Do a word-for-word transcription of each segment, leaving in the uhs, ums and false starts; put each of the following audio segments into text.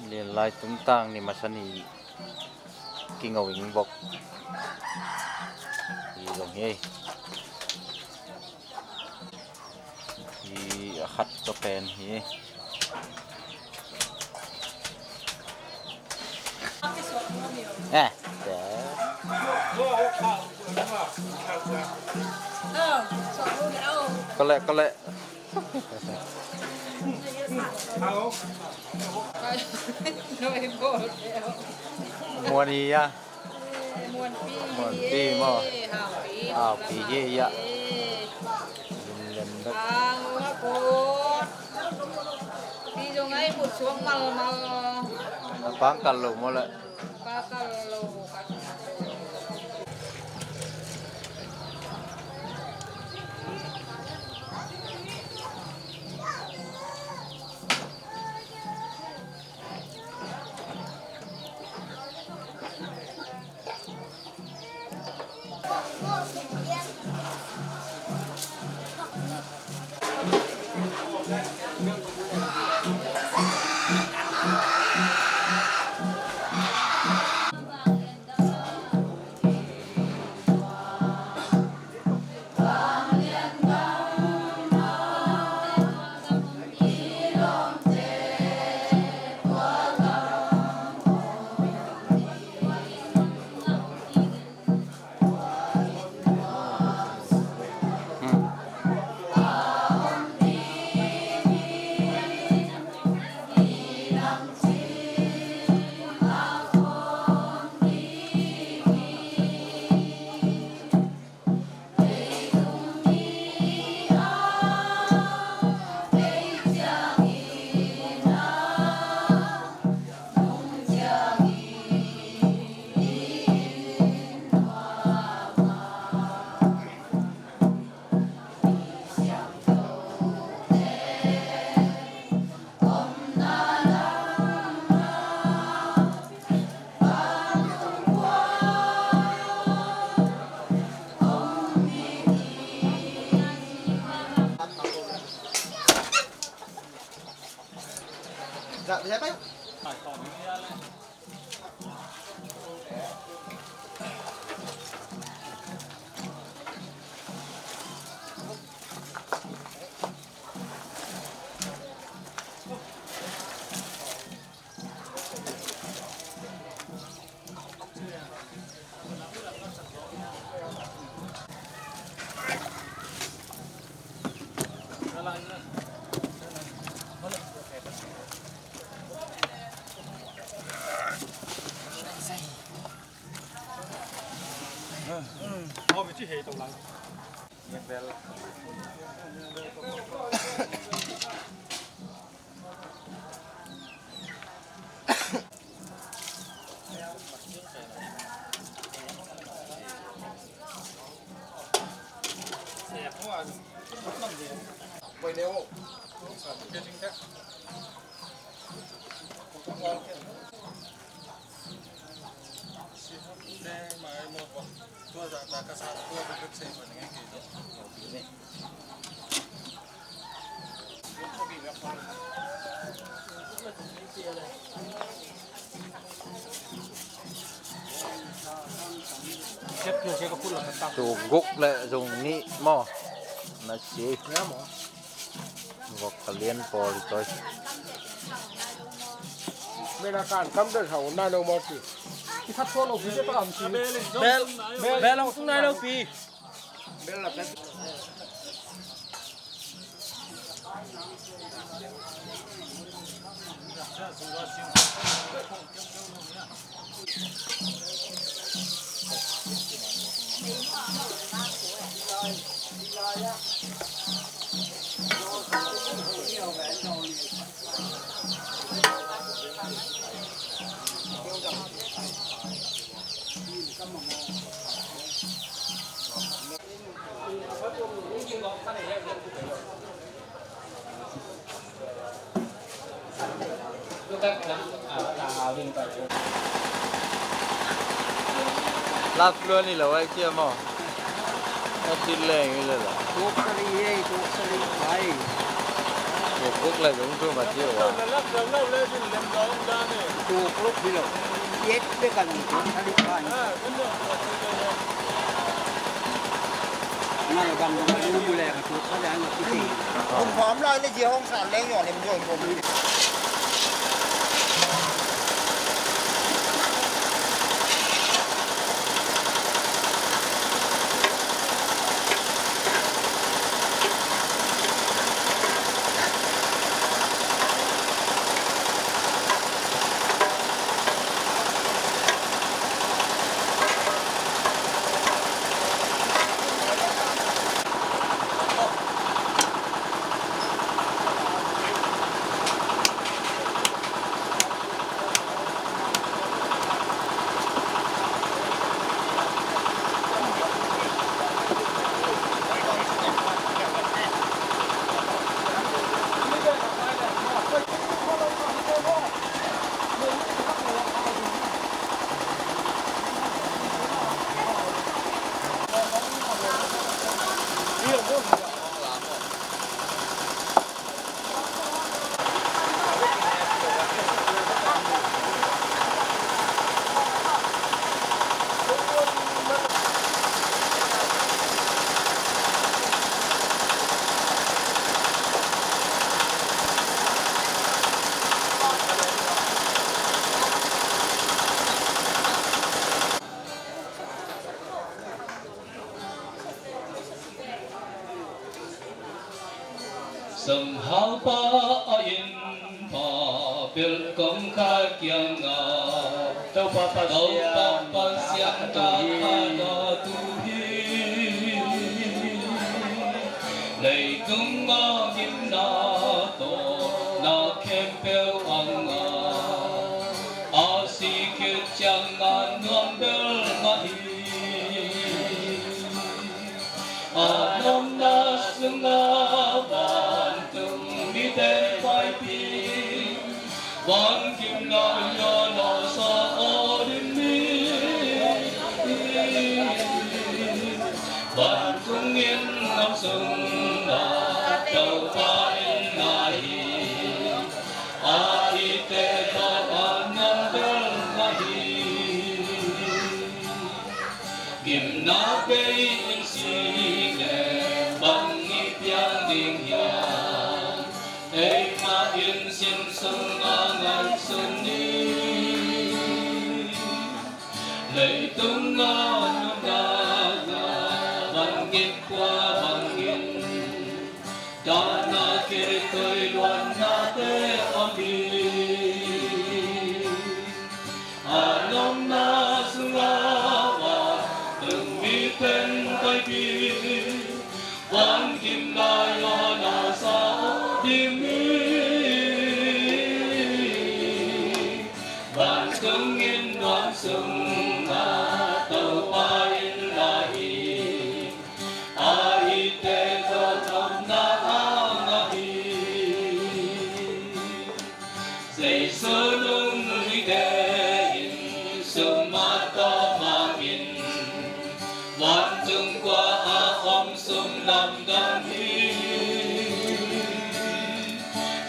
Lianlai tungtang ni masa ni kingo ing bok. Hi zong hi. Hi a khat to pen hi. Eh, te. Kole, kole. Muan hi a. Muanpi maw? Haupi hi a. Lem bek. Hau a kut. Ti zong ai mut suang malmal. A pang kal lo maw le. Tuk guk le zong nih maw? Na ci. Vok ka lian pawl toi. Mena kan kam den hau nai lo maw ci. Bel, bel hong sung nai lo pi. Lap luan hi lo ai cia maw? A ci leng hi lo la. Tuk sali ei, tuk sali pai. Tuk tuk lai zong tu ma ci wa. Tuk luk hi lo. Yet bek a zong tuk sali pai. Ngal gam zong mu mu le ka tuk sali ang ki ti. Kum pham lai le zia hong san leng yaw nem yaw. Sanghalpa a inn pha bel kong kha kiangah Topa Pasian, Topa Pasian ta kha na tu hi. Leitung a gimna tawh na khempeuh angah a si khit ciangah nuam bel mah hi. A nopna sungah vantung mite paipih, van gimna a lasa aw ding hi. Vantung in a sungah Topa inn ahi, a itte tawh a nuam bel mah hi. Gimna bei in si leh bang i piang ding hiam? Eimah in sin sungah ngaihsun ni. Leitung a nuntakna van gim kua bangin dahna kei tawh luannate om hi. A nopna sungah vantung mite paipih, van gimna a lasa ding hi. Vantung in nuam sungah Topa inn ahi, a itte tawh nopna a ngah hi. Jesu nungzuite in sum a tawm hangin vantung khua a om sung lamdang hi.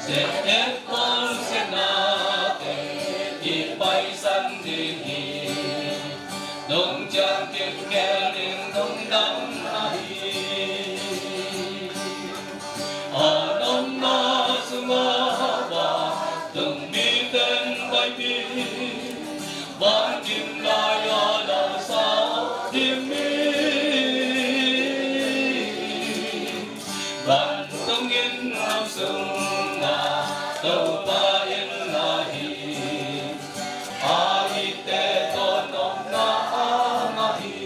Zet-et pawl siatnate i paisan ding hi. Nung ciang gimgel ding lungdam ahi. A nopna sungah vantung mite paipih, van gimna a lasa ding hi. Vantung in nuam sungah Topa inn ahi, a itte tawh nopna a ngah hi.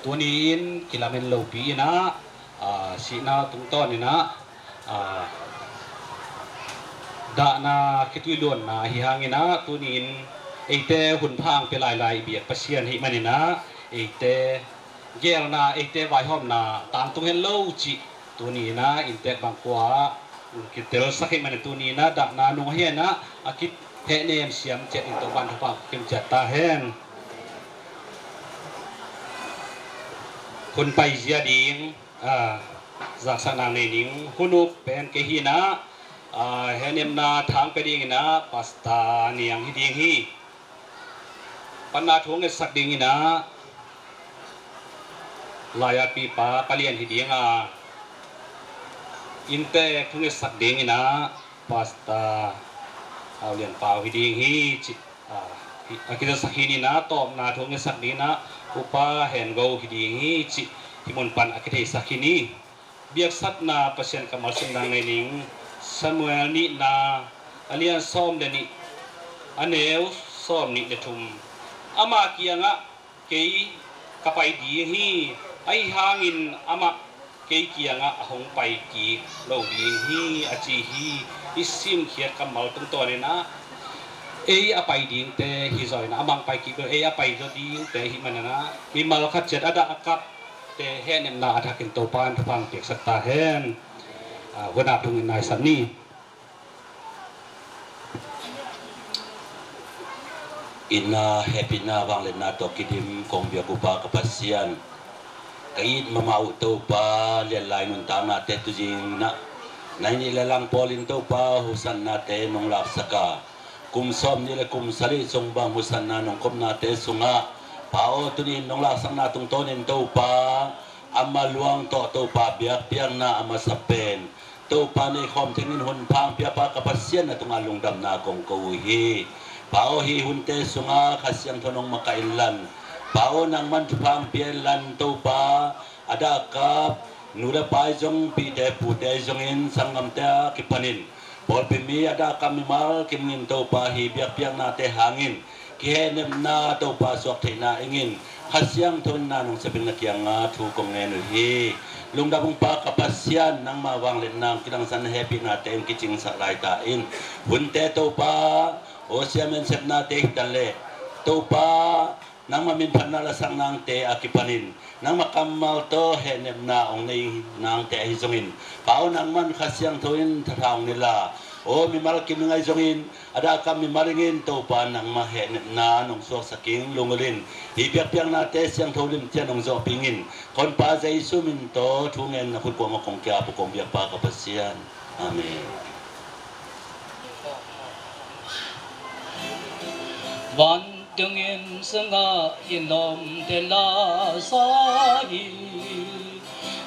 Tuni in kilamen lopi in ah, ah, sihna tungtawn in ah, ah, dahna khitui luanna ahi hangin ah, tuni in eite hun pha hong pia lailai i biak Pasian ahih manin ah, eite geelna, eite vaihawmna tangtung hen lo cih tuni in ah inntek bang kua ah kitel sak hi manin tuni in ah dahna nung hi in ah a kihehnem siam ciat in Topa'n thupha kim ciat ta hen. Hun paizia ding, ah, zaksakna nei ning hun uk pen kei hi in ah, ah, hehnepna thang pia ding in ah Pastor Niang hi ding hi. Panna thu ngetsak ding in ah laiatpipa Palian hi ding a, inntek thu ngetsak ding in ah Pastor Hau Lian Pau hi ding hi cih, ah, a kizasak hi in ah tawpna thu ngetsak ding in ah Upa Hen Go hi ding hi cih hih mun pan a kitheisak hi ni. Biaksakna Pasian kammal sungdang nei ning. Samuel nihna a lian sawm le nih, a neu sawm nih le thum. Ama kiangah kei ka pai ding hi, ahi hangin amah kei kiangah a hong pai kik lo ding hi, a ci hi. I simkhiat kammal tungtawn in ah ei a pai dingte hi zaw in ah, amah pai kik lo, ei a pai zaw dingte hi manin ah mimal khat ciat a dah a kap te hehnepna a thakin Topa'n thupha hong piaksak ta hen. Ah, hun ap thungin nai sam ni. Itna, hehpihna, vangliatna tawh kidim kong biak Upa ka Pasian, ka it mahmah uh Topa, lianlai nuntaknate tuzing in ah nai nih le lang pawlin Topa hosannate nong laksak a, kum sawm nih le kum sagih sung bang hosanna nong kopnate sungah, Pa aw, tuni in nong laksakna tungtawnin Topa, a maluang tawh Topa biakpiakna a masa pen Topa nei khawm thengin hun pha hong piapa ka Pasian na tungah lungdamna kong ko uh hi. Pa aw, hih hunte sungah Kha Siangtho nong makaih inla, Pa aw, nangman thupha hong pia inla Topa, a dahkap nu le pa ahi zong, pite pute ahi zongin, sanggamte a kipanin pawlpi mi a dahkap mimal kim ngin Topa, hih biakpiaknate hangin kihehnepna Topa suak theihna ingin Kha Siangtho in na nong sepin na kiangah thu kong ngen uh hi. Lungdam ung Pa ka Pasian, nangma vangliatna hong kidangsan, hehpihnate hong kicingsak lai ta in. Hunte Topa, aw, siamen sepnate hi ta leh Topa, nangma minphatna lasak nangte a kipanin nangma kammal tawh hehnepna hong nei nangte ahi zongin, Pa aw, nangman Kha Siangtho in thatha hong nila, aw, mimal kim ing ahi zongin, a dahkap mimal ingin Topa nangma hehnepna nong suaksak ing. Lunggulh in hih biakpiaknate siangtho limcian hong zawhpih ingin, ka Honpa Jesu min tawh thu ngen na khut kuangah kong kiap uh kong biak Pa ka Pasian. Amen. Van dungin sungah i lawmte na sa hi.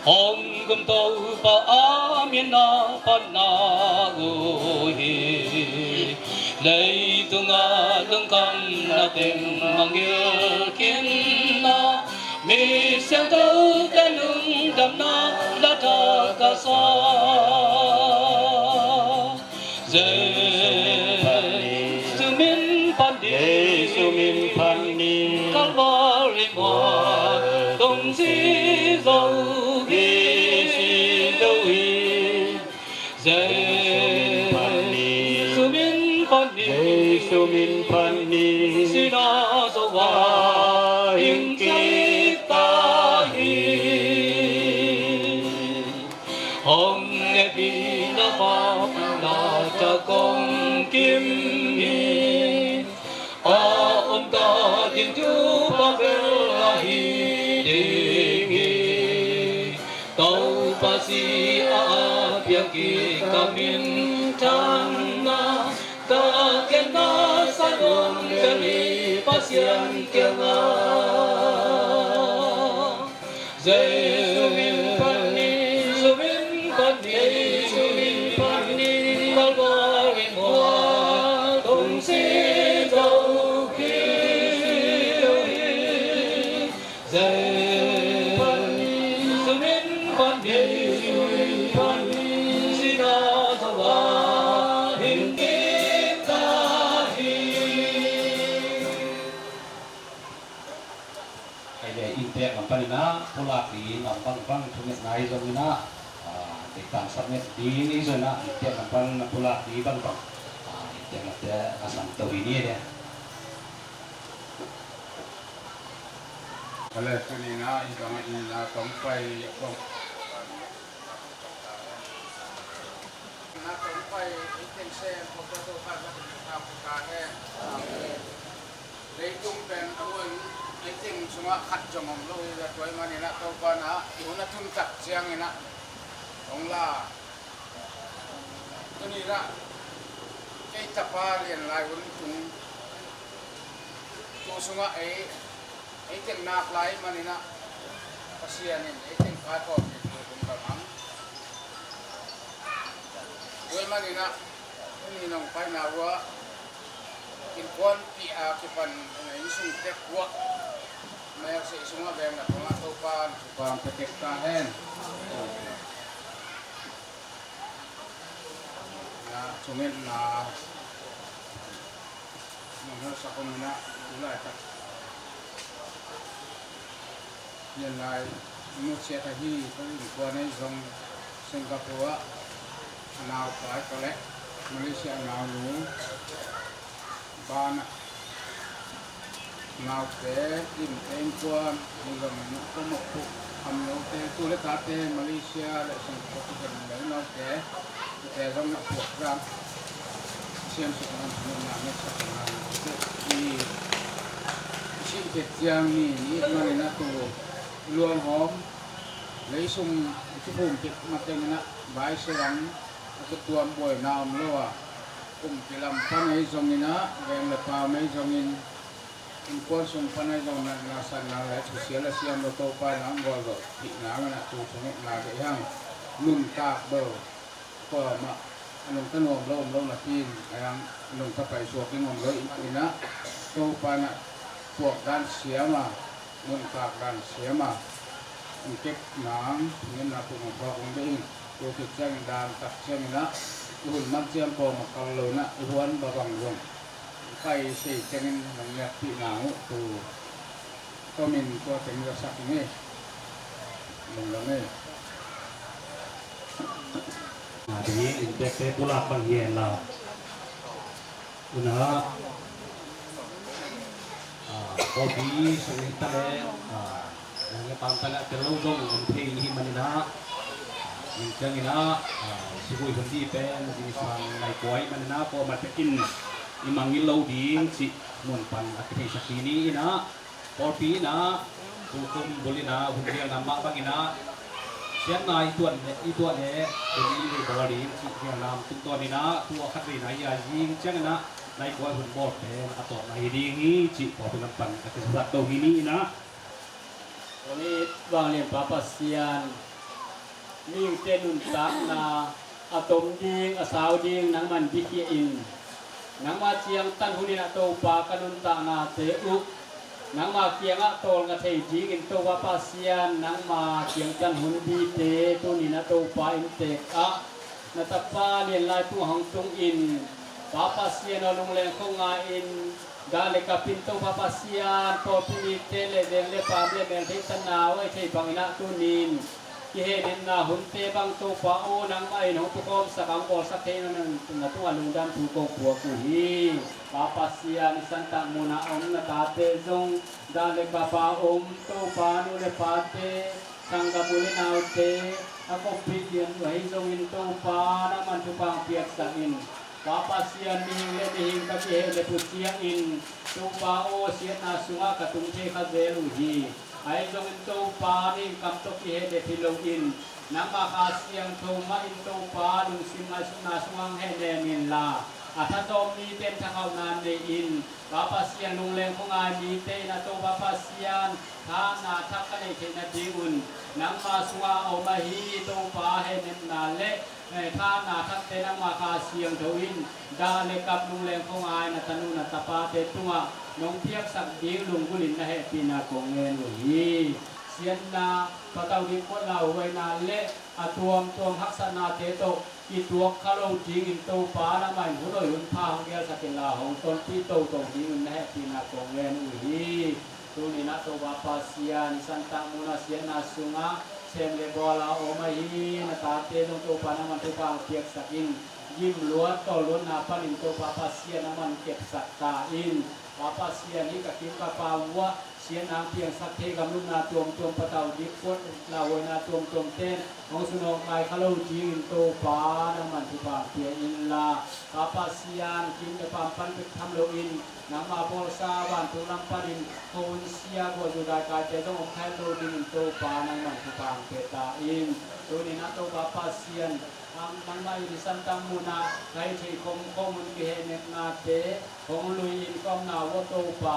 Hong gum Topa a min a phatna uh hi. Leitungah lungkhamna teng mangngilh khin a, mi siangthote lungdamna la thak a sa. Jesu min phat ni, Jesu min phat ni, Kalvari mual tung si zo hi, si zo hi. Jesu min phat ni, Jesu min phat ni, sihna zo a hing kik ta hi. Hong hehpihna phatna tawh kong kim hi. A om ta ding thupha bel ahi ding hi. Topa si a piang kik ka minthanna, ka genna sa nuam bel hi Pasian kiangah. Jesu min phat ni, Jesu min phat ni, Jesu min phat ni, Kalvari mual tung si zo hi, si zo hi. Jesu min phat ni, Jesu min phat ni, sihna zo a hing kik ta hi. Ahi leh inntek lam panin ah pulak ding lam bangbang thungetna ahi zongin ah, ah, deihtangsap nget ding ahi zongin ah, inntek lam pan pulak ding bangbang, ah, inntek lamte a sang to hi ni leh. Vale, tuni-in ah hih bangin ah tawng pai, tawng, na tawng pai, i teng sem, ko ko ko ka, ka, ka, ka, ka, he. Leitung pen a hun, i teng sungah khat zong om lo hi, tua ahih manin ah Topa in ah i hun a tun tak ciangin ah hong la. Tuni-in ah kei tapa lian lai hun tung, tu sungah ei, ei teng nak lai manin ah Pasian in ei teng kaikhawm ding thu hong lam hang. Tua ahih manin ah tuni nong paina uh ah innkuanpih a kipan inn sung tek uh ah, mel sei sungah veng na pang ah Topa in thupha hong pia tek ta hen. Na, thungetna nong helsak om in ah, tu laitak lian lai nusiat ahi ka innkuan ahi zong Singapore ah a naupai ka leh Malaysia a naunu banah naute, innte, innkuan, mi zong in ah ka mawk puk, a note, tu le tate, Malaysia le Singapore kigen le naute, tute zong na puak zang siam suk nan sung na nget sak nan te i sih phet ciang ni ni manin ah tu luang hawm lei sung i kiphum phet mateng in ah vai se lang a tutuam buaina om lo a, kumpi lam pan ahi zongin ah, veng le pam ahi zongin, innkuan sung pan ahi zong natna sanna le thusia le siam lo Topa in ah hong gualzawhpih nang in ah tu thungetna deih hang. Nuntak bel kuamah a nungta nuam lo om lo napi in, a yang nungta paisuak ding om lo ahih manin ah Topa in ah puak dan siam a, nuntak dan siam a, hong kep nang thungetna tung hong phawk hong deih in. Tua khit ciangin dan tak ciangin ah i hun man ciang kawm a kal lo in ah i huan babang zong pai sei ciangin nong niakpih nang uh tu tomin tua teng zasak ing ei. Lungdam ei. Nga ding in bekte pulak bang hi hen la. Una, ah, pawlpi sung hi ta leh, ah, nang le pam ta leh a tel lo zong om thei hi manin ah, ning ciangin ah, ah, sugui hun dih pen zingsang nai kua hi manin ah, pawlmate in i mangngilh lo ding cih mun pan a kitheisak hi ni in ah, pawlpi in ah, tukum bul in ah, hun liang nam mah bangin ah, siatna i tuah leh, i tuah leh, hun i bawl ding cih liang nam tungtawn in ah, tu a khat veina hi a, zing ciangin ah nai kua hun bawl pen a tawpna hi ding hi cih pawlpi lam pan a kisat to hi ni in ah. Tua ni vanglianpa Pasian, mihingte nuntakna a tom ding, a sau ding nangman bikhia in, nangma ciangtan hun in ah Topa ka nuntaknate uh nangma kiangah tawlnga thei dingin Topa Pasian, nangma ciangtan hun bite tuni in ah Topa inntek ah na tapa lian lai tungah hong tung in, Pa Pasian aw, lungleng khuangai in, dah le kap in Topa Pasian, pawlpi mite le veng le pam le mel thei tanna uh ahi thei bangin ah tuni in kihehnemna hunte bang Topa aw, nangmah in hong pukhawmsak a hong bawlsak thei na tungah lungdam thu kong puak uh hi. Pa Pasian, i santak munah om na tate zong, dah le kap a om Topa nu le pate, sanggam u le naute, a kawppih lian uh ahi zongin Topa nangman thupha hong piaksak in. Pa Pasian, mihing le mihing ka kiheh le put ciangin Topa aw, siatna sungah ka tung thei kha zel uh hi. Ahi zongin Topa, mihing kam tawh kiheh le phi loin, nangma Kha Siangtho mah in Topa lungsim ngaihsutna sungah hong hehnem inla, a thazawm mite in thakhauhna nei in, Pa Pasian, lungleng khuangai mite in ah Topa Pasian, thahatna thak ka neih theih nadingun nangma sungah a om ahi Topa hehnemna le, eh, thahatna thakte nangma Kha Siangtho in dah le kap, lungleng khuangai na tanu na tapate tungah nong piaksak ding lunggulh in na hehpihna kong ngen uh hi. Siatna, patau ding, khualna, huaina le a tuamtuam haksatnate tawh kituak kha lo dingin Topa nangmah in hun hoih hun pha hong gelsak inla, hong tonpih toto dingin na hehpihna kong ngen uh hi. Tuni in ah Topa Pasian, i santak munah siatna sungah sem le bawl a om ahi na tate zong Topa nangman thupha hong piaksak in, gim luat tawlluatna panin Topa Pasian nangman kepsak ta in. Pa Pasian, hih ka kim ka pam uh ah siatna piangsak thei, gamlumna tuamtuam patau, dikpot lauhuaina tuamtuam ten hong sunawk nai kha lo dingin Topa nangman thupha pia inla, Pa Pasian, kim le pam pan bek tham loin nangma bawlsa vantung lam panin ko-un sia guah zu daikaite zong om kha lo dingin Topa nangman thupha pia ta in. Tuni-in ah Topa Pasian, nangmah in i santang munah ka hih theih khomkhom un kihehnepnate hong lui-in ka omna uh ah Topa,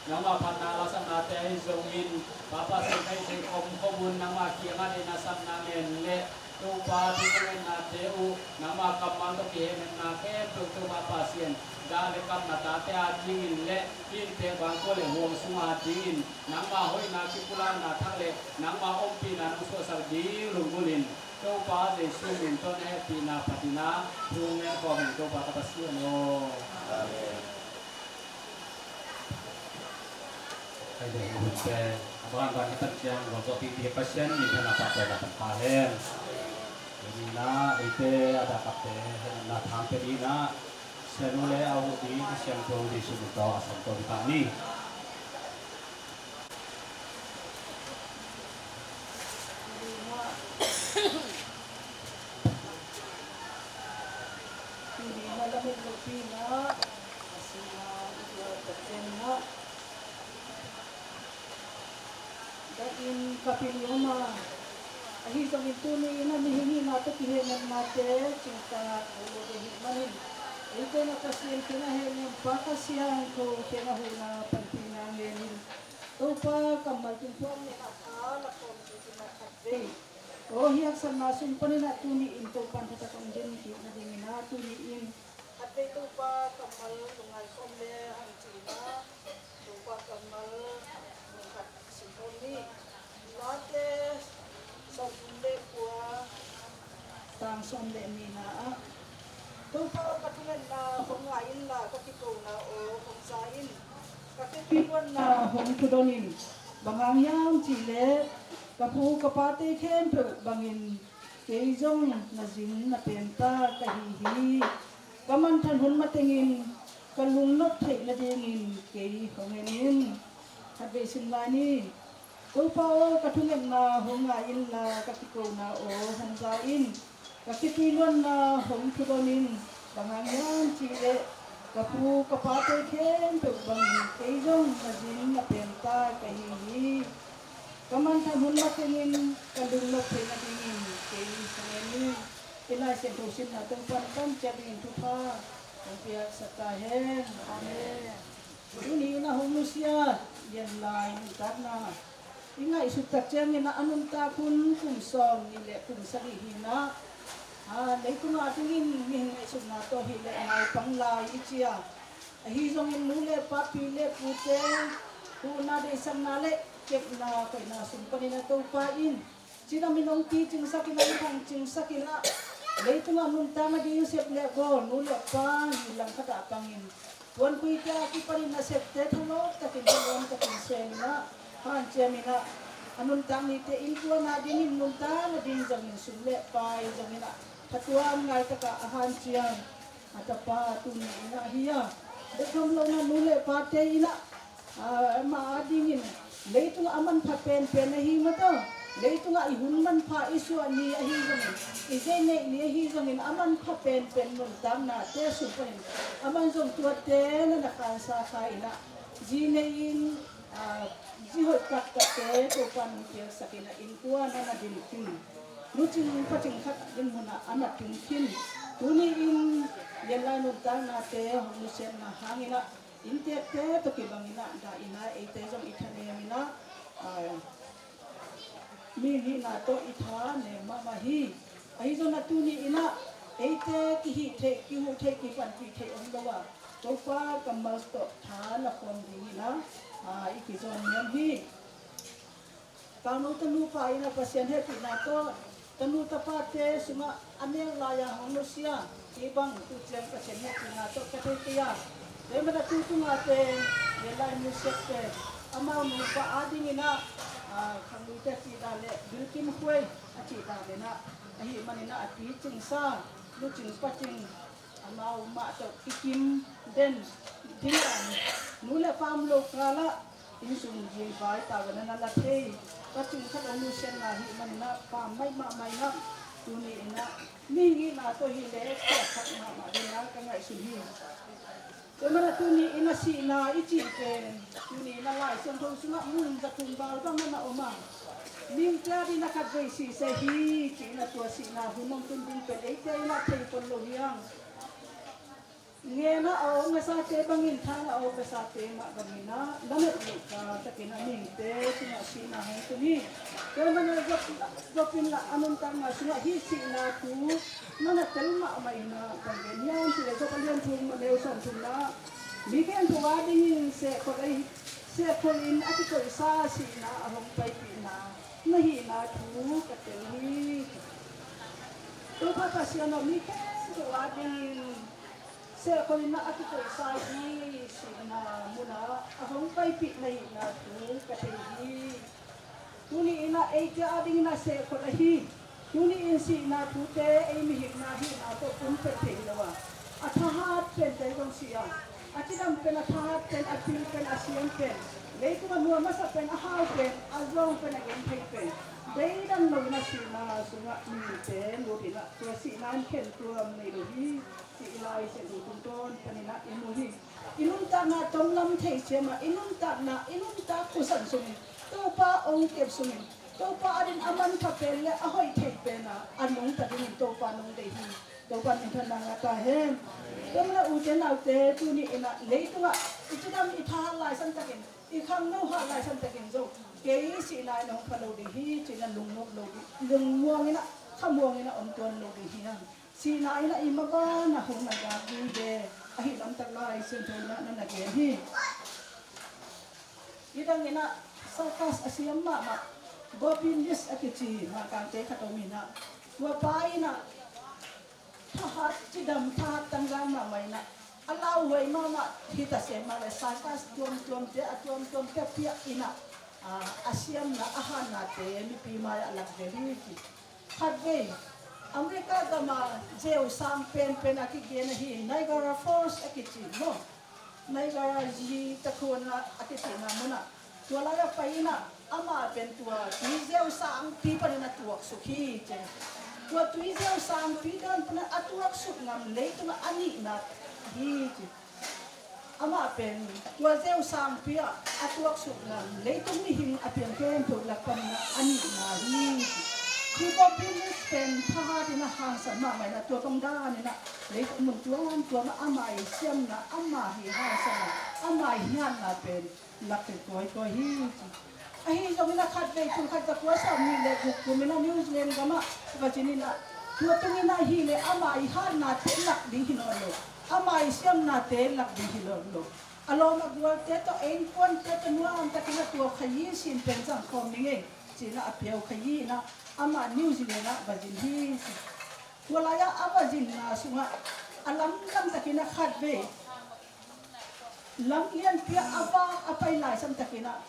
nangmah phatna lasaknate ahi zongin, Pa Pasian, ka hih theih khomkhom un nangmah kiangah deihna, satna ngen le Topa, thungetnate uh nangmah kammal tawh kihehnepna khempeuh Topa Pasian, dah le kamna tate adingin le hih inntek vangkua le huang sunga dingin nangmah hoihna kipulakna thak le nangmah ompihna nong suahsak ding lunggulhin Topa Jesu min tawh na hehpihna phatin ah thu ngen khawm ing, Topa ka Pasian aw. Amen. Ahi zongin hunte a bangin bang hi tan ciang, gualzawhpihpih Pasian minthanna pahtawi na pan ta hen. Tuni-in ah eite a dakatte hehna thang pia dingin ah Sianu le a uh ding Kha Siangtho Jesu min tawh a samto ding ta ni. Tuni-in ah lamet lopi-in ah a singna i tuah takin ah dahin ka pil i om a, ahi zongin tuni-in ah mihing hihna tawh kihehnepnate cingtangah mu lo ding ahih manin, eite na Pasian kiangah hehnem, Pa Kha Siangtho kiangah huhna panpihna ngen in. Topa kammal tungtawnin a tha lakhawm dingin a khatvei aw hiaksakna sung panin ah tuni-in Topa in thutak hong gen kik nadingin ah tuni-in khatvei Topa kammal lungngai khawm le hang ci-in ah Topa kammal mun khat sim khawm ni. Late sawmthum le kua, tang sawm le nihna ah, Topa aw, ka thungetna hong ngai inla, ka kikona aw hong za in. Ka khitui luanna hong thudon in. Bang hang hiam cih leh ka pu ka pate khempeuh bangin kei zong na zin na penta ka hi hi. Ka manthan hun matengin ka lungnop theih nadingin kei hong en in. Khatvei sim lai ni. Topa aw, ka thungetna hong ngai inla, ka kikona aw hong za in. Ka khitui luanna hong thudon in. Bang hang hiam cih leh ka pu ka pate khempeuh bangin kei zong na zin na penta ka hi hi. Ka manthan hun matengin ka lungnop theih nadingin kei hong en in. I Lai Siangtho simna Topa in a tam ciat dingin thupha hong piaksak ta hen. Amen. Tuni-in a hong nusia Lianlai nuntakna i ngaihsut tak ciangin a nuntak hun kum sawm nih le kum sagih hi-in ah, a, leitungah a dingin mihing ngaihsutna tawh hi leh naupang lai i ci a, ahi zongin nu le pa, pi le pute huhna, deihsakna le kepna koihna sung panin a Topa in cidam in hong picingsak in, hong thangcingsak in ah, leitungah nuntak nading sep le bawl, nu le pa hi langkhat ah pangin puankuite a kipanin nasepte thalawp takin, thalawm takin sem in ah, hanciam in ah, a nuntak nite innkuan a dingin nuntak nading zongin sum le pai zongin ah, thatuam ngai takah a hanciam a tapa tuni-in ah hi a, bek tham lo-in ah nu le pate in ah, a, amah a dingin leitungah a manpha penpen ahi mataw, leitungah i hun manpha i suah ni ahi zongin, i zei neih ni ahi zongin a manpha penpen nuntaknate sung panin aman zong tuate na na khansa kha in ah, zi nei-in, a, zi hoih taktakte Topa in hong piaksak in ah, innkuan a na din khin, nu cing pa cing khat ding munah a na tung khin. Tuni-in Lianlai nuntaknate hong nusiatna hangin ah, inntekte tawh kibangin ah, dah in ah, eite zong i thanem in ah, a, mi hihna tawh i thanem mahmah hi. Ahi zongin ah tuni-in ah eite kihih theih, kihuh theih, kipanpih theih om lo a, Topa kammal tawh tha lakhawm dingin ah, a, i kizawn niam hi. Kauno tanu pa in ah Pasian hehpihna tawh tanu tapate sungah a nek lai-a hong nusia, hih bang tu ciang Pasian hehpihna tawh ka thei kei a, tua ahih manin ah tu tungah pen Lianlai nusiat pen amau nupa a dingin ah, a, khangluite a cih dan le bilkim khuai a cih dan in ah, ahih manin ah a picingsa, nu cing pa cing Amau mah tawh i kim den ding a, nu le pa om lo kal ah innsung zingvai tavuan na la thei. Ka cung khat om, nusiatna hih manin ah pam mai mahmah in ah, tuni in ah mihing itna tawh hi leh khat mahmah ding a ka ngaihsun hi. Tua manin ah tuni in ah sihna i cih pen, tuni in ah Lai Siangtho sungah mun za thum val bang na om a, mihingte adingin ah khatvei sih seh hi ci-in ah tua sihna hun hong tun ding pen eite in ah thei pon lo hi hang. Ngen a a om nasate bangin, thang a a om nasate mah bangin ah lamet loh kal takin ah mihingte sungah sihna hong tun hi. Tua manin ah Job, Job in lah a nuntakna sungah hih sihna thu na na tel mahmah in ah bang gen hiam cih leh Job a lian thum a neu sawm thumna ah, mi khempeuh adingin sehkhol ahi, sehkhol in a kikoihsa sihna a hong paipihna na hihna thu ka tel hi. Topa Pasian aw, mi khempeuh adingin sehkhol in ah a kikoihsa hi sihna munah a hong paipih na hihna thu ka thei hi. Tuni in ah eite adingin ah sehkhol ahi. Tuni in sihna thute ei mihingte hihna tawh pumpe thei lo a, a thahat pente zong si a, a cidam pen, a thahat pen, a pil pen, a siam pen, leitungah nuam masa pen, a hau pen, a zawng pen, a genthei pen, deidan lo in ah sihna sungah mihingte lut in ah tua sihna in khentuam nei lo hi. Cih i Lai Siangtho tungtawn panin ah i mu hi. I nuntakna tawmlam thei ciang mah, i nuntakna, i nuntak khuasan sungin Topa hong kep sungin, Topa adingin a manpha pen le a hoih thei pen ah a nungta dingin Topa nong deih hi. Topa minthanna ngah ta hen. Tua manin ah ute naute, tuni in ah leitungah i cidam i thahat laisan takin, i khangno hat laisan takin zong kei sihna in hong pha lo ding hi ci-in ah lungnop lo ding, lungmuang in ah, khamuang in ah om tuan lo ding hi hang. Sihna in ah i maban ah hong na gak ding ve, ahi lamtak Lai Siangtho in ah na na gen hi. Nidang in ah circus a siam mahmah Bobby Lee a kici Mangkangte khat om in ah, tua pa in ah thahat cidam, thahat tanggang mahmah in ah, a lauhuai mahmah hi ta se mah leh circus tuamtuamte, a tuamtuamte piak in ah, a, a siamna, a hatnate mipi mai-ah lak zel hi ci. Khatvei America gam a zeu sang penpen a kigen ahi, Niagara Falls a kici maw, Niagara zi takhuan a, a kicihna mun ah, tua lai-ah pai in ah amah pen tua tui zeu sangpi panin a tuaksuk hi ci. Tua tui zeu sangpi dawn panin a tuaksuk ngam leitungah a nihna hi ci. Amah pen tua zeu sangpi ah a tuaksuk ngam leitung mihing a piang khempeuh lak panin ah a nihna hi. Hi Bobby Lee pen thahat in ah hangsan mahmah in ah, tua bang dan in ah leitung mun tuamtuam ah ama' siamna, ama' hangsanna, ama' hatna pen lak zel kawikawi hi. Ahi zongin ah khatvei tul khat za kua sawmnih le guk kum in ah New Zealand gam ah va zin in ah, tua tung in ah hi leh ama' hatnate lak ding hi nawn lo, ama' siamnate lak ding hi nawn lo. A lawm a gualte tawh, a innkuante tawh nuam takin ah tua khayi sin pen zang khawm ning ei ci-in ah a piau khayi in ah amah New Zealand ah va zin hi. Tua lai-ah a va zinna sungah a lamdang takin ah khatvei lam lianpi ah a vak a pai laisan takin ah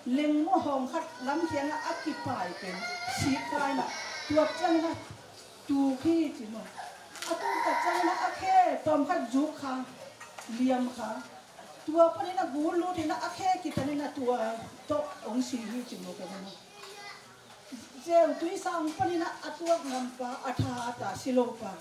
lengmuahawng khat lam kiangah a kipai pen sik kha in ah, tua ciangin ah tuk hi ci maw. A tuk tak ciangin ah a khe tawm khat zuk kha, liam kha. Tua panin ah gul lut in ah a khe kitan in ah tua tawh hong si hi ci maw ka maw. Zeu tuisang panin ah a tuak ngam pa, a thahat a si lo pa.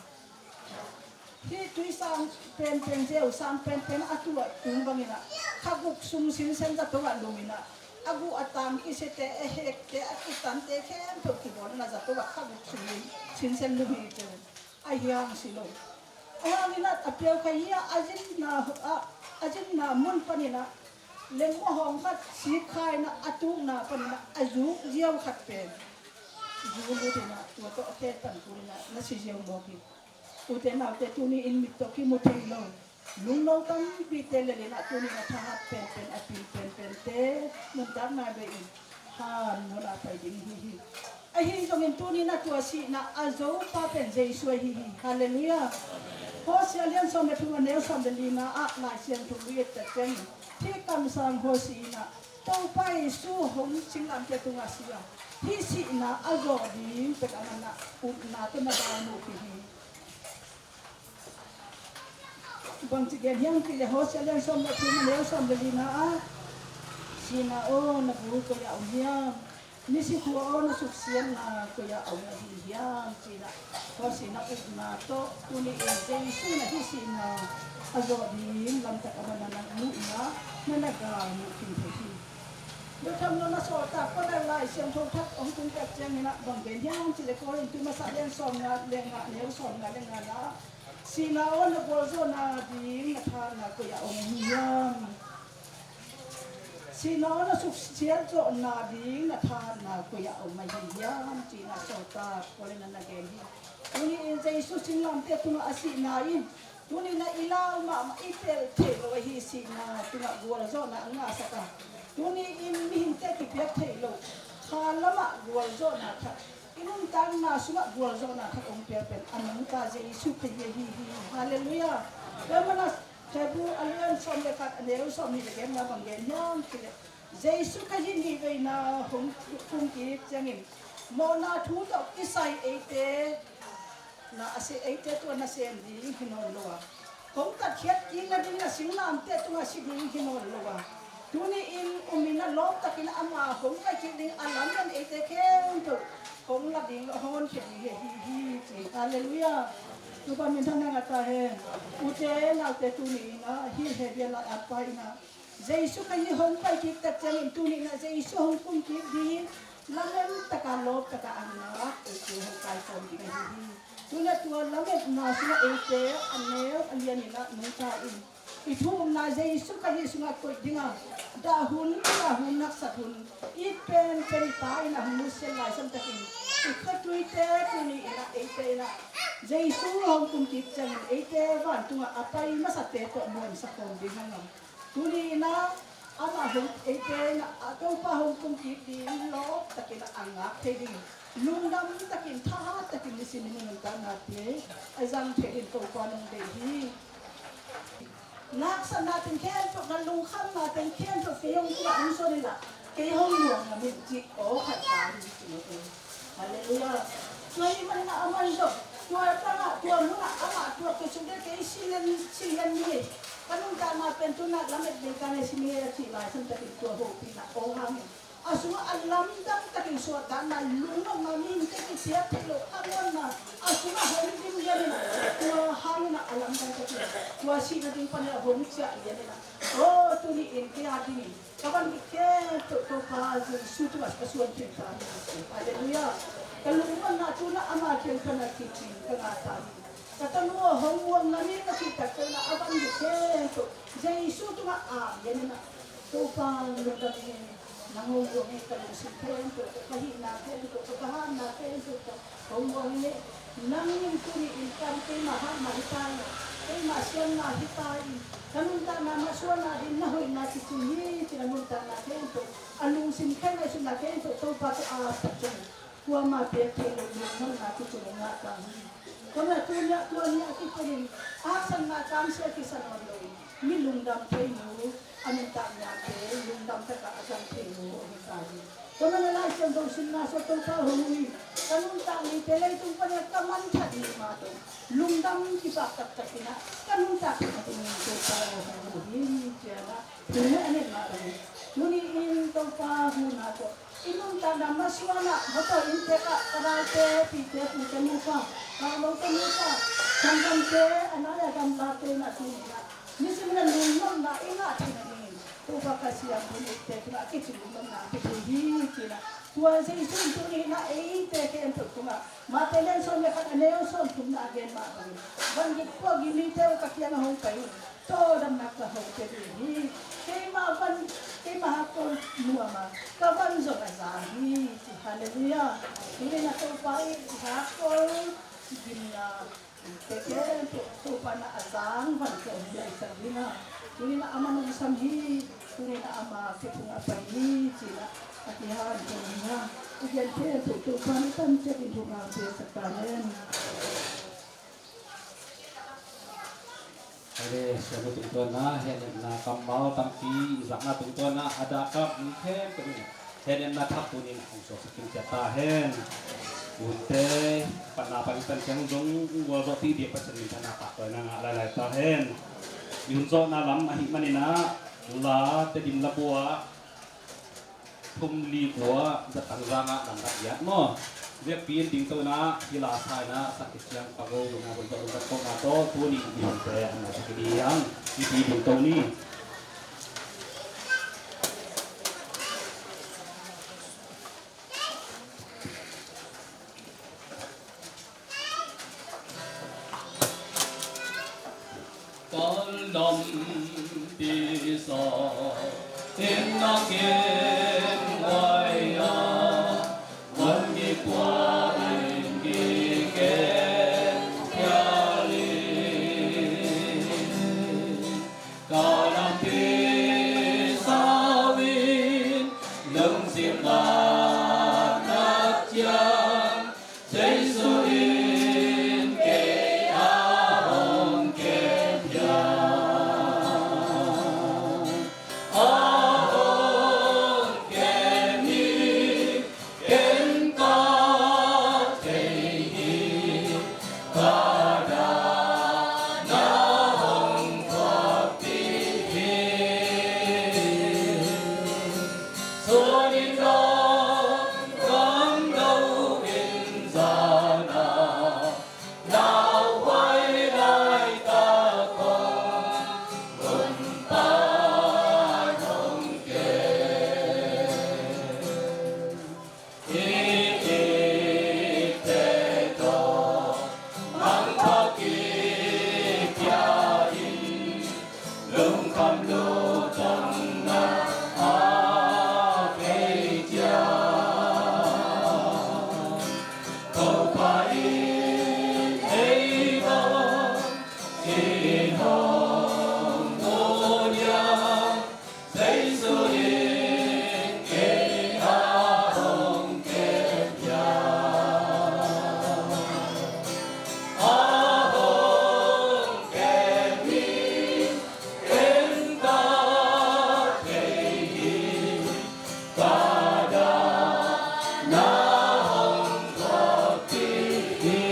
Hih tuisang penpen, zeu sang penpen a tuak tung bangin ah kha guk sung sinsen zato ah lum in ah, a guh a tang kisete, a hekte, a kitante khempeuh kibawl in ah zato ah kha guk sung sinsen lum hi ci. Ahi hang si lo. Ahi hangin ah a piau khayi ah a zinna, a, a zinna mun panin ah lengmuahawng khat sik kha in ah a tukna panin ah a zuk ziau khat pen zuk lut in ah tua tawh a khe pan kul in ah na si ziau mawk hi. Ute naute, tuni in mit tawh kimu thei lo lungno tampite lel in ah tuni in ah thahat penpen, a pil penpente nuntakna bei in han mun ah pai ding hi hi. Ahi zongin tuni in ah tua sihna a zo pa pen Jesu ahi hi. Halleluiah. Hosea lian sawm le thum a neu sawm le lina ah Lai Siangtho i et tak ciangin, hih kamsang Hosea in ah Topa Jesu hong singlamteh tungah si a, hih sihna a zawh ding pek a man ah upna tawh na dai uh hi hi. Bangci gen hiam cih leh Hosea lian sawm le thum a neu sawm le lina ah, "Sihna aw, na gul koi-ah om hiam? Nisikhua aw, na suksiatna koi-ah om ahi hiam?" ci-in ah, tua sihna upna tawh tuni-in Jesu in ah hih sihna a zawh ding lamtak a man na muhna, na na galmuh khin thei hi. Tua tham lo na sawltak Paul in Lai Siangtho thak hong tung tak ciangin ah bang gen hiam cih leh Korin tu masa lian sawmnga le nga, neu sawmnga le nga na, "Sihna aw, na gualzawhna ding na thahatna koi-ah om ahi hiam? Sihna aw, na suksiat zawhna ding na thahatna koi-ah om ahi hiam?" ci-in ah sawltak Paul in ah na gen hi. Tuni-in Jesu singlamteh tungah a sihna in tuni-in ah i lau mahmah, i pelh theih loh ahi sihna tungah gualzawhna a ngahsak a, tuni-in mihingte kipiak theih loh kha lamah gualzawhna khat, i nuntakna sungah gualzawhna khat hong piak pen a nungta Jesu Khazih ahi hi. Halleluiah. Tua manin ah Hebru a lian sawm le khat a neu sawmnih le genna bang gen hiam cih leh, Jesu Khazih nih veina hong tung kik ciangin mawhna thu tawh kisai eite na a si, eite tua nasem ding hi nawn lo a, hong tatkhiat kik nading na singlamteh tungah si ding hi nawn lo a, tuni-in um in ah lawptakin ama hong pai kik ding a lamen eite khempeuh hong la ding, hong honkhia ding hi, hi, hi ci. Halleluiah. Topa minthang na ngah ta hen. Ute naute, tuni-in ah hih Hebru lai-at pa in ah Jesu Khazih hong pai kik tak ciangin tuni-in ah Jesu hong tung kik ding lamen taka, lawp taka a ngak eite hong kaikhawm ding ahi hi. Tuni-in ah tua lametna sungah eite a neu a lian in ah nungta in, i thu-umna Jesu Khazih sungah koih ding a, dah hun, dah hun, haksat hun, it penpen i Pa in ah hong nusiat laisan takin i khatuite tuni-in ah eite in ah Jesu hong tung kik ciangin eite vantungah a pai masate tawh nuamsa khawm ding a ngam. Tuni-in ah amah hong, eite in ah Topa hong tung kik ding lawptakin a ngak thei ding, lungdam takin, thahat takin nisim i nuntaknate a zang thei ding Topa nong deih hi. Na haksatna teng khempeuh, na lungkhamna teng khempeuh kei hong tungah hong zon in ah kei hong muang ngam in cih aw khat ta hi, ci mawk hi. Halleluiah. Tua ahih manin ah aman zong tua tangah, tua munah amah tua kisuk ding, kei si lian, si lian ni, ka nuntakna pen tu-in ah lamet ding ka nei, si ni a cih laisan takin tua hopihna aw hangin a sungah a lamdang takin suahtakna, lungnopna, mihingte kisiat theih loh khangawnna a sungah hong dim lian in ah, tua hangin ah a lamdang takin tua sihna ding panin ah hong ciah lian in ah, aw, tuni-in kei a dingin ka van bik khempeuh Topa Jesu tungah ka suan khin ta hi. Halleluiah. Ka lungmuanna tu-in ah ama kiang pan a kicing ka ngah ta hi. Ka tanu aw hong muang ngam ing a cih tak ciangin ah a van bik khempeuh Jesu tungah a gen in ah, Topa lungdam ing e, nang hong muang ing e, ka lungsim khempeuh, ka hihna khempeuh, ka hatna khempeuh tawh hong muang ing e. Nang in tuni-in ka, keima hatna hi ta in, keima siamna hi ta in, ka nuntakna masuanna ding na hoihna kicing hi, ci-in a nuntakna khempeuh, a lungsim khempeuh, a ngaihsutna khempeuh Topa tawh a ap tak ciangin kuamah piak theih loh lungnopna kicing hong ngah ta hi. Tua manin ah tuni-ah, tua ni-ah kipanin a haksatna kamsia kisa nawn lo in, mi lungdam thei nu, a nuntaknate lungdam takah a zang thei nu hong hi ta hi. Tua manin ah Lai Siangtho simna sungah Topa hong ui, ka nuntak nite leitung panin ah ka man that ni mah tawh lungdam kipak taktakin ah ka nuntak theih nadingin Topa aw hong ui hi, ci-in ah thu a nget mah bangin tuni-in Topa huhna tawh i nuntakna masuan ah, mawtaw inntek ah ka dalte, pite, pute, nupa, ka lote, nupa, sanggamte, a nai-a gamlate in ah tuni-in ah nisimin ah lungnopna i ngah theih nadingin Topa Kha Siangtho in eite tungah a kici lungnopna a pia thei hi, ci-in ah tua Jesu in tuni-in ah eite khempeuh tungah Matthai lian sawm le khat a neu sawmthumna a gen mah bangin, van gik puak gik mite uh ka kiangah hong pai un, tawldamna ka hong pia ding hi. Keimah van, keimah hakkol nuam a, ka van zong a zang hi, ci. Halleluiah. Tuni-in ah Topa i hakkol gimna te khempeuh Topa in ah a zang van tawh hong laisak ding a, tuni-in ah amah hong sam hi. Tuni-in ah ama khe phung a pai hi, ci-in ah a kihanthawn hi a. I gen khempeuh Topa in i tan ciat in thupha piaksak ta hen. Hale, siangtho tungtawn ah hehnepna kammal tampi i zakna tungtawn ah a dahkap mi khempeuh in hehnepna thak tuni-in ah hong suaksak kim ciat ta hen. Unte, panna pang tan ciang zong gualzawh ti biak Pasian min thanna pahtawi na ngah lailai ta hen. I hun zawhna lam ahih manin ah, la Tedim Labua thum li kua zatang zangah lam rak giat maw? Ziakpi in dingto in ah, hi la sa in ah, sak khit ciang pago in ah, hun zawh hun rak kawkna tawh, tuni i hunte an na sak hi ding hi hang. Hih pi dingto ni. Ka lampi sa in na kem ngai a, van kipua in kikem phial in. Ka lampi sau in lungsim ngakna ciang, Jesu in kei a hong kem hiam. A hong kem hi, ken ka thei hi, ka dahna hong thuakpih hi. Sun in dawng, gam lo in zan a, lauhuai laitak hong, Gumpa hong kem. I itte tawh mangpha kipia in, lungkham lutangna a thei ciang, Topa in ei bang ci-in hong mu hiam. Jesu in kei a hong kem hiam. A hong kem hi, ken ka thei hi, ka dahna hong thuakpih hi.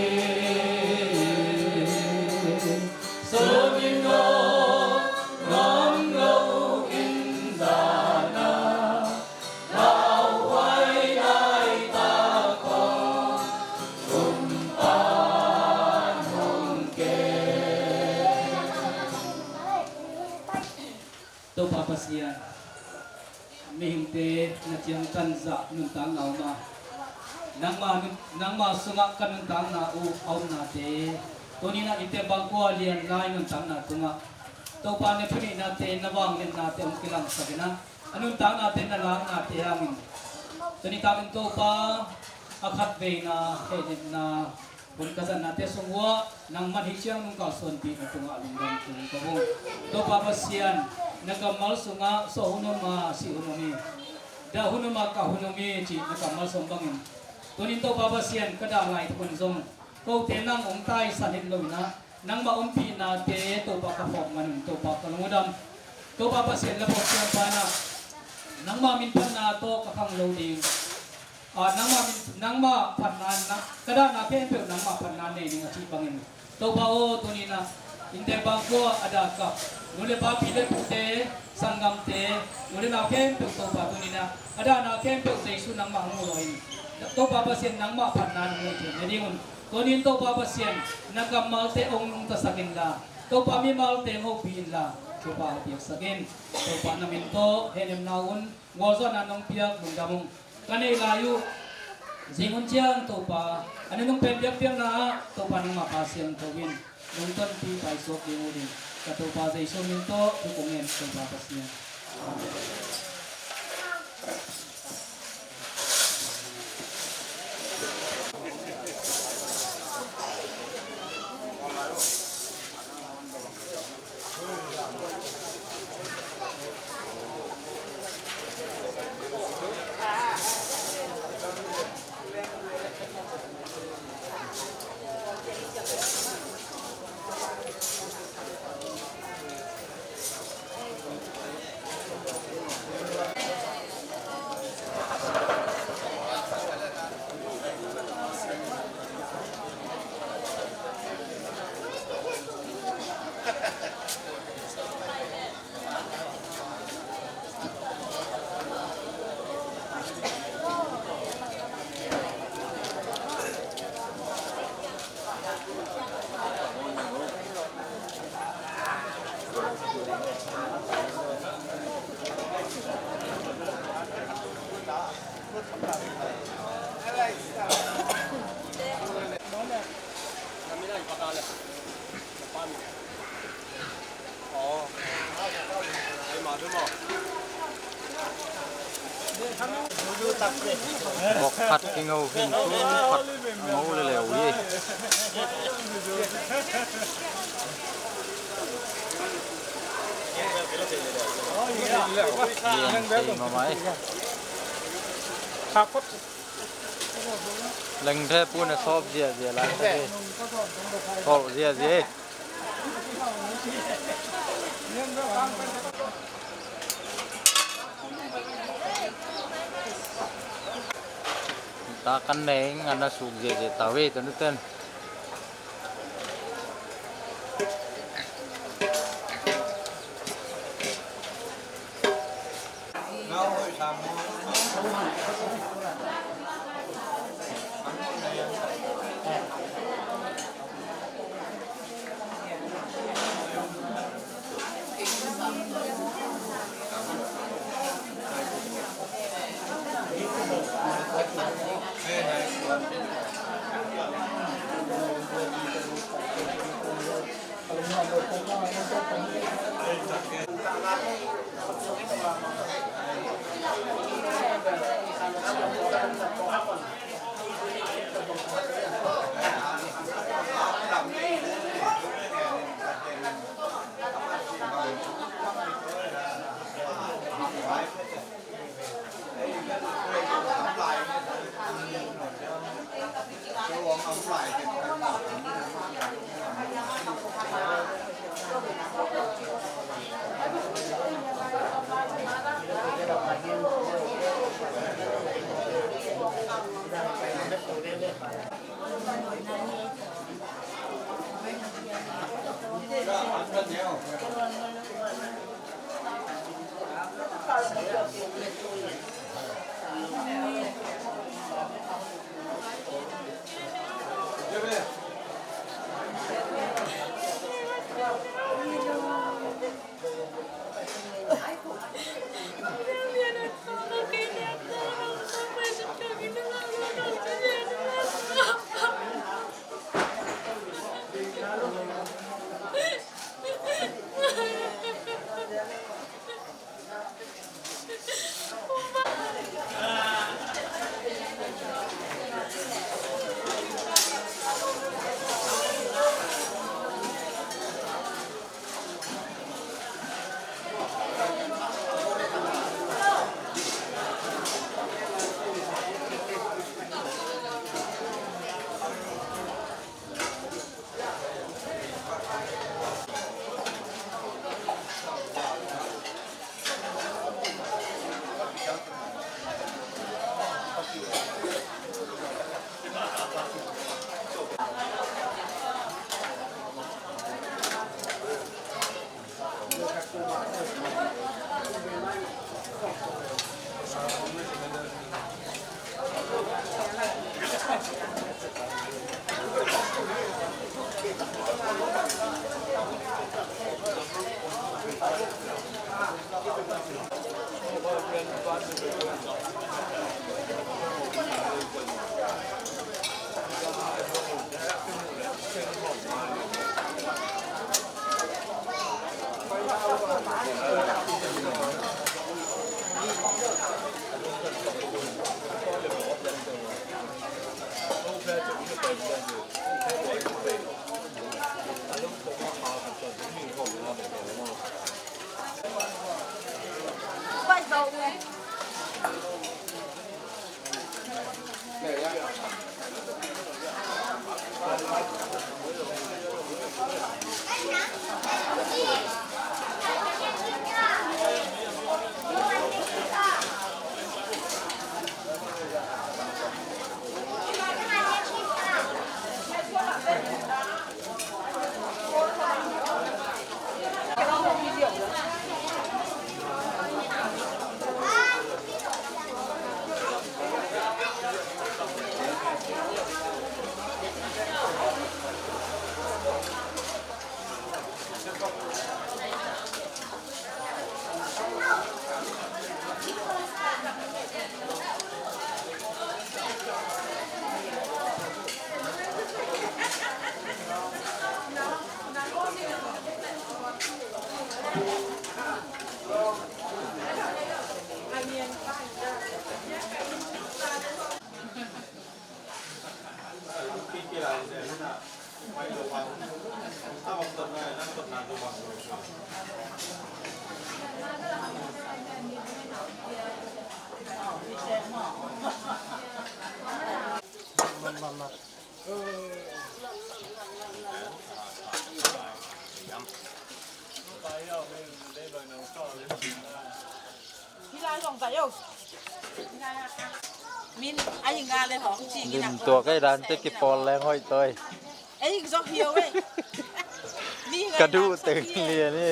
Sun in dawng, gam lo in zan a, lauhuai laitak hong, Gumpa hong kem. Topa Pasian, mihingte na ciangtan zah nuntakna om a, nangma nun-, nangma sungah ka nuntakna uh a omnate, tuni-in ah i tembang khua lian lai nuntakna tungah Topa na thuneihnate, na vangliatnate hong kilangsak in ah, a nuntaknate, na laknate hangin tuni takin Topa a khatveina, hehnemna, hun ka zatnate sung uah nangman hih ciang nung kalsuanpihna tungah lungdam tung ka hung. Topa Pasian, na kammal sungah suah hun om a, sih hun om hi, dah hun om a, kah hun om hi cih na kammal sung bangin, tunin Topa Pasian, ka dah laitak un zong kote nang hong taisan het lo in ah, nangmah ompihnate Topa ka phawk man un Topa ka lungdam. Topa Pasian, la phawk ciang pan ah nangmah min phatna tawh ka khang lo ding. Ah, nangmah min, nangmah phatna, na, ka dahna khempeuh nangmah phatna nei ding a cih bangin, Topa aw, tuni-in ah i tembang khua a dah kap nu le papi le pute, sanggamte, u le nau khempeuh Topa tuni-in ah a dahna khempeuh Jesu nangmah hong uh lawh in, Topa Pasian nangmah phatna nang hong nei ding un. Tuni-in Topa Pasian, na kammalte hong nungtasak inla, Topa mimalte hong hopih inla, Topa hong piaksak in. Topa na min tawh hehnemna un gualzawhna nong piak lungdam ung. Ka neih lai uh zing hun ciang Topa, a nunung pen biakpiakna ah Topa nangmah Kha Siangtho in nong tonpih paisuak ding uh ding, ka Topa Jesu min tawh thu kong ngen, Topa Pasian. Amen. Vok khat kingo khin, tun khat a ngo leleu hi. Lian thei mahmah hi. Lengthe pun a sawp ziazia lai tak hi. Sawp ziazia hi. Ta kan nei ngan a suk ziazia ta ve ta nuten. Lim tuak ei dan te kipawl leng hoih toi. Ka duh teng lian hi.